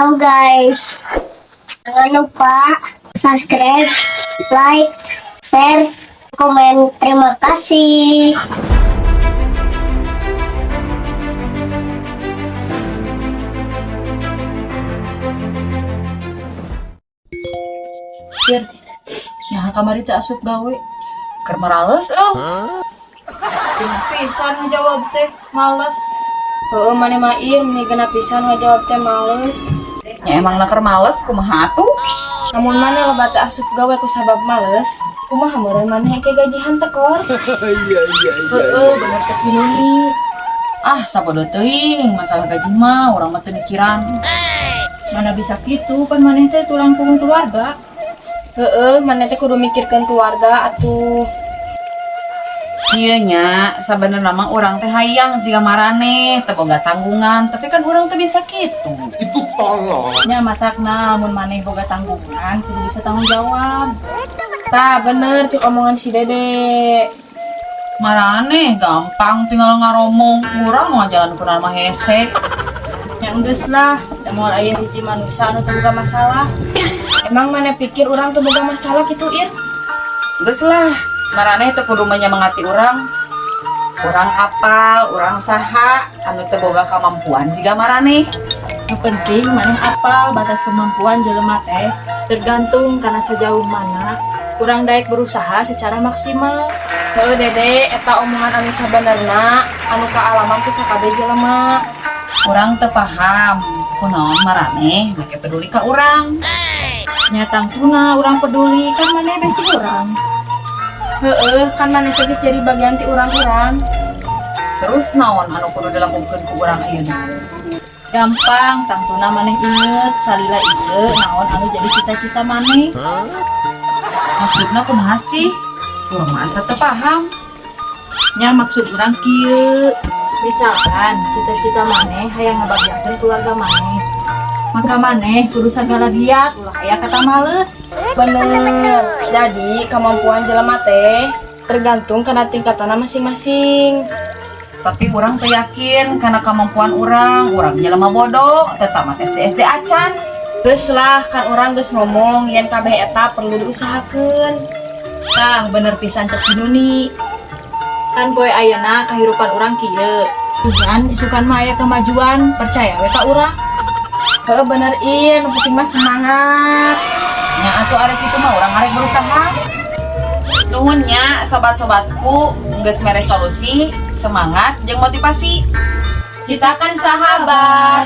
Halo guys, jangan lupa subscribe, like, share, komen. Terima kasih. Ir, nah kamari teh asup gawe. Keur marales euy. Genah pisan ngejawab teh, males. Heeh, maneh mah, Ir, meni genah pisan ngajawab teh males. Nya emang keur males, kumaha atuh? Lamun maneh loba teh asup gawe ku sabab males, kumaha meureun maneh engke gajihan tekor? Heeh, bener cek si Nuni. Ah, sabodo teuing masalah gaji mah urang mah teu mikiran. Mana bisa gitu, pan maneh teh tulang punggung keluarga. Heeh, maneh teh kudu mikirkeun keluarga atuh. Kieu nya, sabenerna mah urang teh hayang jiga maraneh teu boga tanggungan, tapi kan urang teu bisa kitu. Itu tolol. Nya matakna lamun maneh boga tanggungan, kudu bisa tanggung jawab. Tah, bener cek omongan si Dede. Maraneh gampang tinggal ngaromong, urang mah jalan kunaon mah hese. Nya enggeus lah, da moal aya hiji manusia anu teu boga masalah. Emang maneh pikir urang teu boga masalah gitu, Ir? Geus lah, maraneh teu kudu menyemangati urang. Urang apal, urang saha anu teu boga kamampuan jiga maraneh. Nu penting maneh apal batas kemampuan jelema teh tergantung karena sejauh mana urang daek berusaha secara maksimal. Heuh, Dede, eta omongan anu sabenerna anu kaalaman ku sakabeh jelema. Urang teu paham kunaon maraneh make peduli ka urang. Nya tangtuna urang peduli, kan maneh bestie urang. Heeh, kan maneh teh geus jadi bagian ti urang-urang. Terus naon anu kudu dilakukeun ku urang ayeuna? Gampang, tangtuna maneh inget salila ieu naon anu jadi cita-cita maneh. Maksudna kumaha sih? Urang mah asa teu paham. Nya maksud urang kieu. Misalkan cita-cita maneh hayang ngabahagiakeun keluarga maneh. Maka maneh kudu sagala giat, ulah aya kata males. Bener. Jadi kemampuan jelema teh tergantung karena tingkatanna masing-masing. Tapi urang teu yakin kana kemampuan urang, urang jelema bodoh, teu tamat SD SD acan. Geus lah, kan urang geus ngomong yen kabeh eta perlu diusahakeun. Tah, bener pisan cek si Nuni. Kan poe ayeuna kahirupan urang kieu. Tuhan isukan mah aya kemajuan, percaya we ka urang. Heeh, bener, Ir, nu penting mah semangat. Nya atuh arek kitu mah urang arek berusaha. Nuhun nya sobat-sobatku, geus mere solusi, semangat jeung motivasi. Kita kan sahabat.